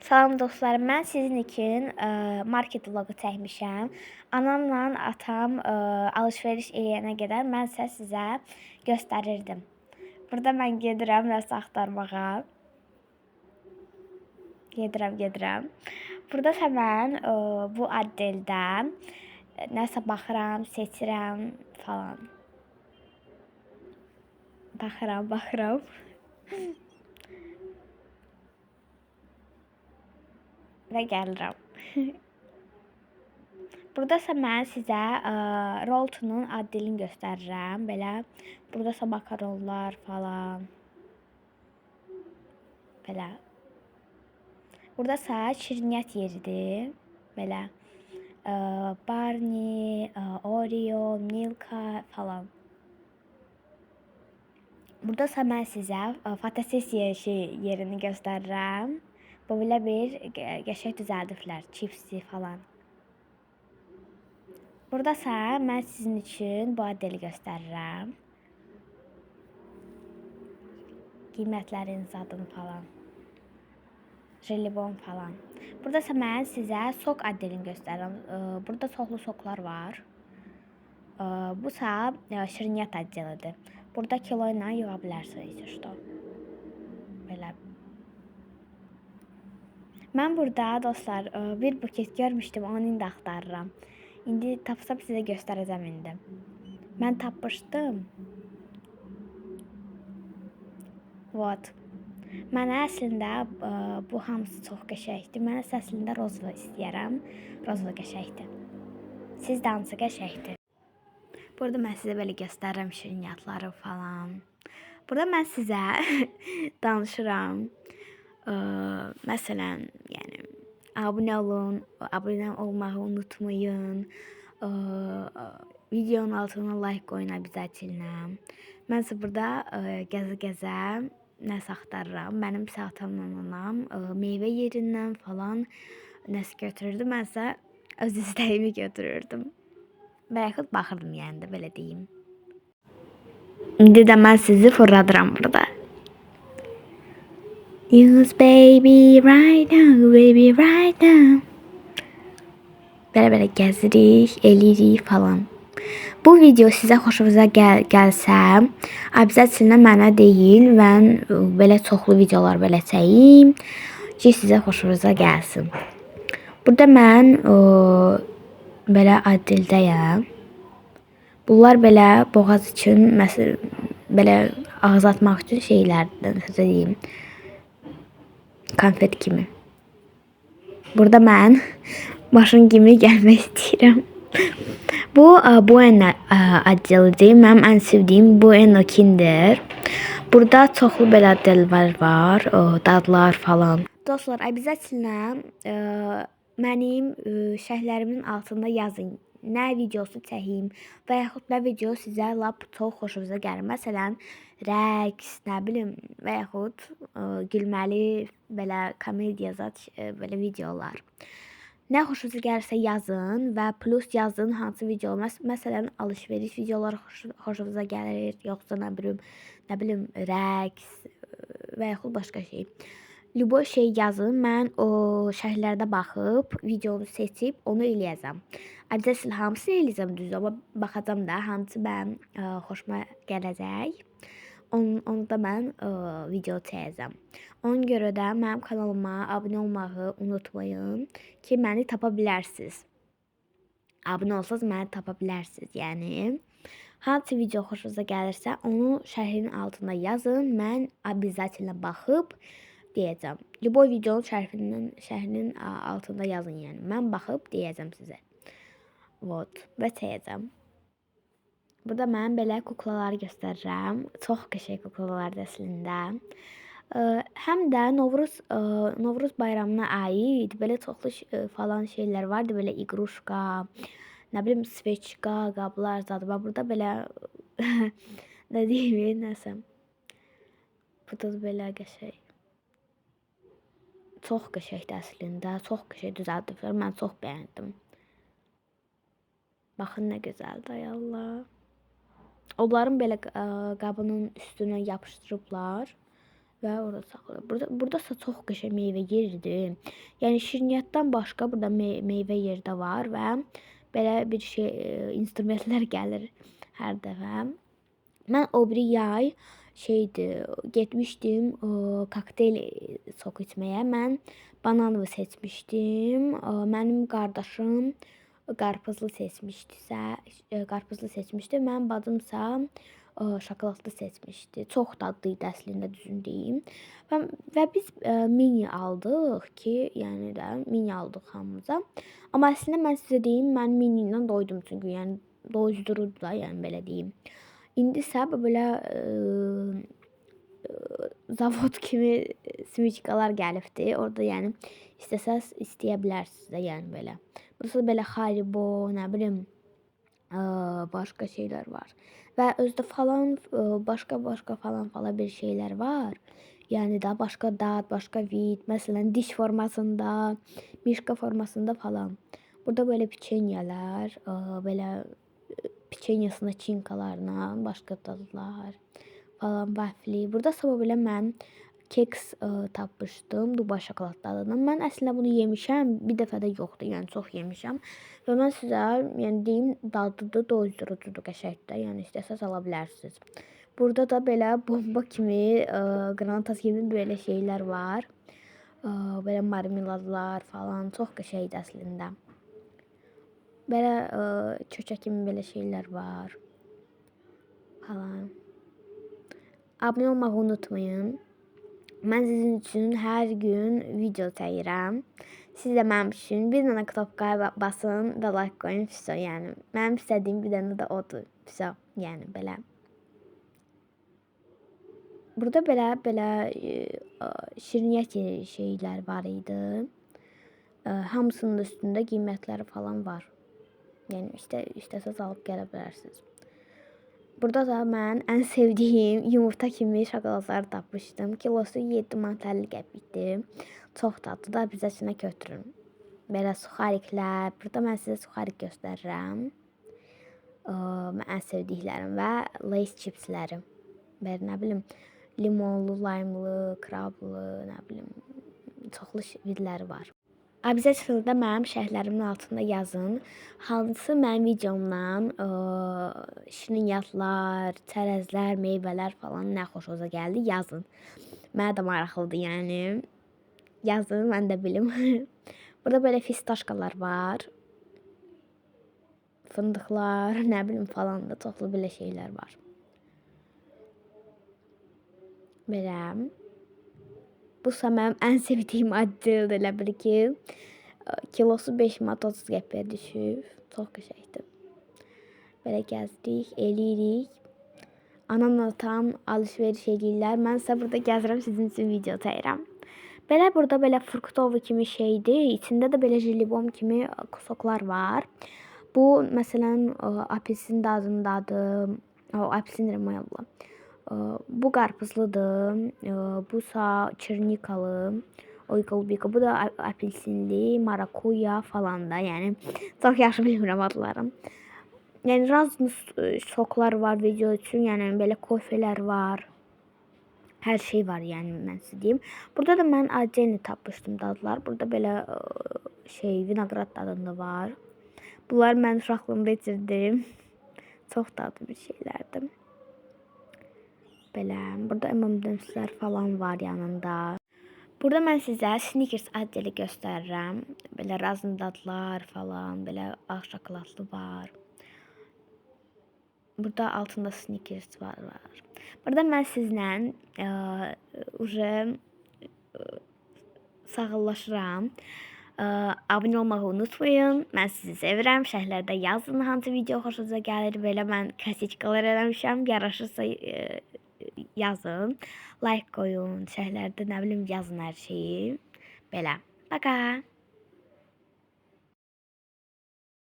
Salam dostlar, mən sizin üçün market vloqu çəkmişəm. Anamla atam alış-veriş eləyənə qədər mən isə sizə göstərirdim. Burada mən gedirəm nəsə axtarmağa. Gedirəm, gedirəm. Burada isə mən bu addeldə nəsə baxıram, seçirəm falan. Baxıram, baxıram. Və gəlirəm. Burada isə mən sizə Roltonun addelini göstərirəm. Belə burada isə makaronlar falan. Belə. Burada isə şirniyyat yeridir. Belə Barney, Oreo, Milka falan. Burada isə mən sizə fotosessiya yerini göstərirəm. Bu belə bir qəşəng düzəldiblər, çipsi falan. Burada isə mən sizin üçün bu addeli göstərirəm. Qiymətlərin zadını falan. Jelibon falan. Burada isə mən sizə sok addelini göstərirəm. Burada çoxlu soklar var. Bu isə şirniyyat addelidir. Burada kilo ilə yığa bilərsiniz, işte. Belə. Mən burada dostlar bir buket görmüşdüm, onu indi axtarıram. İndi tapsam sizə göstərəcəm indi. Mən tapmışdım. Вот. Mənə əslində bu hamısı çox qəşəngdir. Mən əslində rozva istəyirəm. Rozva qəşəngdir. Siz də hansı qəşəngdir? Burada mən sizə belə göstərirəm şirniyyatları falan. Burada mən sizə danışıram. Məsələn, yəni abunə olun, abunə olmağı unutmayın. Videonun altına like qoyun obязательно. Mən isə burada gəzə-gəzə nəsə axtarıram. Mənim isə atamla anam meyvə yerindən falan nəsə götürürdü. Mən isə öz istəyimi götürürdüm. Və yaxud baxırdım yəni də belə deyim. İndi də mən sizi fırladıram burada. Use baby right now, baby right now. Belə-belə gəzirik, eləyirik falan. Bu video sizə xoşunuza gəlsə, obязательно mənə deyin. Mən belə çoxlu videolar belə çəyim ki, sizə xoşunuza gəlsin. Burada mən belə addildəyəm. Bunlar belə boğaz üçün, məsələn, belə ağız atmaq üçün şeylərdir, necə deyim. Konfet kimi. Burada mən maşın kimi gəlmək istəyirəm. Bu Bueno addelidir. Mənim ən sevdiyim Bueno Kinder. Burada çoxlu belə addellər var, dadlar falan. Dostlar, obязательно mənim şərhlərimin altında yazın. Nə videosu çəkeyim və yaxud nə video sizə lap çox xoşunuza gəlir. Məsələn, rəqs, nə bilim və yaxud gülməli belə komediya zad belə videolar. Nə xoşunuza gəlirsə yazın və plus yazın hansı video. Məsələn, alış-veriş videoları xoşunuza gəlir, yoxsa nə bilim rəqs və yaxud başqa şey. Lüboy şey yazın. Mən o şərhlərdə baxıb videonu seçib onu eləyəcəm. Obязательно hamısını eləyəcəm düzdür, amma baxacam da hansı mənim xoşuma gələcək. Onu da mən video çəkəcəm. Ona görə də mənim kanalıma abunə olmağı unutmayın ki, məni tapa bilərsiniz. Abunə olsanız məni tapa bilərsiniz. Yəni hansı video xoşunuza gəlirsə, onu şərhin altında yazın. Mən obязательно baxıb deyəcəm. Lüboy videonun şərhinin altında yazın yəni. Mən baxıb deyəcəm sizə. Вот. Və çəkəcəm. Burada mən belə kuklaları göstərirəm. Çox qəşəng kuklalardır əslində. Həm də Novruz bayramına aid belə çoxlu falan şeylər vardı. Belə iqruşka, nə bilim sveçka, qablar zadı. Bax burada belə nə deyim, nəsə. Burada da belə qəşəng. Çox qəşəngdir əslində. Çox qəşəng düzəldiblər. Mən çox bəyəndim. Baxın nə gözəldir, ay Allah. Onların belə qabının üstünə yapışdırıblar Və orada saxlayır. Buradasa çox qəşəng meyvə yeridir. Yəni şirniyyatdan başqa burada meyvə yeri də var və belə bir şey instrumentlər gəlir hər dəfə. Mən o biri yay şeydi, getmişdim kokteyl sok içməyə. Mən bananlı seçmişdim. Mənim qardaşım qarpızlı seçmişdisə, qarpızlı seçmişdi. Mənim bacımsa şokoladlı seçmişdi. Çox dadlı idi əslində, düzünü deyim. Və biz mini aldıq ki, yəni də mini aldıq hamımıza. Amma əslində mən sizə deyim, mən mini ilə doydum çünki yəni doyuzdururdu da, yəni belə deyim. İndi isə belə zavod kimi smiçkalar gəlibdi. Orada yəni istəsəz istəyə bilərsiniz də, yəni belə. Burası belə Haribo, nə bilim, başqa şeylər var. Və özdə falan başqa falan bir şeylər var. Yəni da başqa dad, başqa vid, məsələn diş formasında, mişka formasında falan. Burada belə piçenyalar, belə piçenyasına, çinkalarına, başqa dadlar falan, vafli. Burada sabah belə mən keks tapmışdım Dubai şokolad dadından. Mən əslində bunu yemişəm, bir dəfə də yoxdur, yəni çox yemişəm. Və mən sizə yəni deyim, dadlıdır, doyurucudur, qəşəngdir. Yəni istəsəz ala bilərsiniz. Burada da belə bomba kimi, qranata kimi belə şeylər var. Belə marmeladlar falan, çox qəşəngdir əslində. Belə çöçə kimi belə şeylər var falan. Abunə olmağı unutmayın. Mən sizin üçün hər gün video çəkirəm. Siz də mənim üçün bir dənə knopkaya basın və like qoyun. Vəsə, yəni mənim istədiyim bir dənə də odur. Vəsə, yəni belə. Burada belə şirniyyat şeylər var idi. Hamısının üstündə qiymətləri falan var. Yəni istəsəz alıb gələ bilərsiniz. Burada da mən ən sevdiyim yumurta kimi şokoladları tapmışdım. Kilosu 7 manat 50 qəpikdir. Çox dadlı da, bizə içinə götürün. Belə suxariklər. Burada mən sizə suxarik göstərirəm. Mən ən sevdiklərim və Lay's çipsləri. Belə nə bilim, limonlu, limelı, krablı, nə bilim, çoxlu vidləri var. Bizə çıxında mənim şərhlərimin altında yazın. Hansı mənim videomdan şirniyyatlar, çərəzlər, meyvələr falan nə xoşunuza gəldi yazın. Mənə də maraqlıdır yəni. Yazın, mən də bilim. Burada belə fistaşkalar var. Fındıqlar, nə bilim falan da çoxlu belə şeylər var. Belə. Busa mənim ən sevdiyim addır, elə bil ki, kilosu 5 manat 30 qəpiyə düşüb. Çox qəşəngdir. Belə gəzdik, eləyirik. Anamla atam alış-veriş eləyirlər. Mən isə burada gəzirəm, sizin üçün video çəkirəm. Belə burada belə fruktovu kimi şeydir. İçində də belə jelibon kimi kusoklar var. Bu məsələn apelsin dadındadır. O apelsin deyirəm, ay Allah. Bu qarpızlıdır. Busa çernikalı. Oyqolbika. Bu da apelsinli, marakuya falan da. Yəni çox yaxşı bilmirəm adlarını. Yəni razlı soklar var video üçün. Yəni belə kofelər var. Hər şey var, yəni mən sizə deyim. Burada da mən aceni tapmışdım dadlar. Burada belə şey vinoqrad dadında var. Bunlar mən uşaqlığımda içirdim. Çox dadlı bir şeylərdir. Belə. Burada M&M'slər falan var yanında. Burada mən sizə Snickers adeli göstərirəm. Belə razın dadlar falan, belə ağ şokoladlı var. Burada altında Snickers var. Burada mən sizlə uje sağollaşıram. Abunə olmağı unutmayın. Mən sizi sevirəm. Şərhlərdə yazın hansı video xoşunuza gəlir. Belə mən kasiçkalar eləmişəm. Yaraşırsa yazın. Like qoyun. Şərhlərdə nə bilim yazın hər şeyi. Belə. Пока.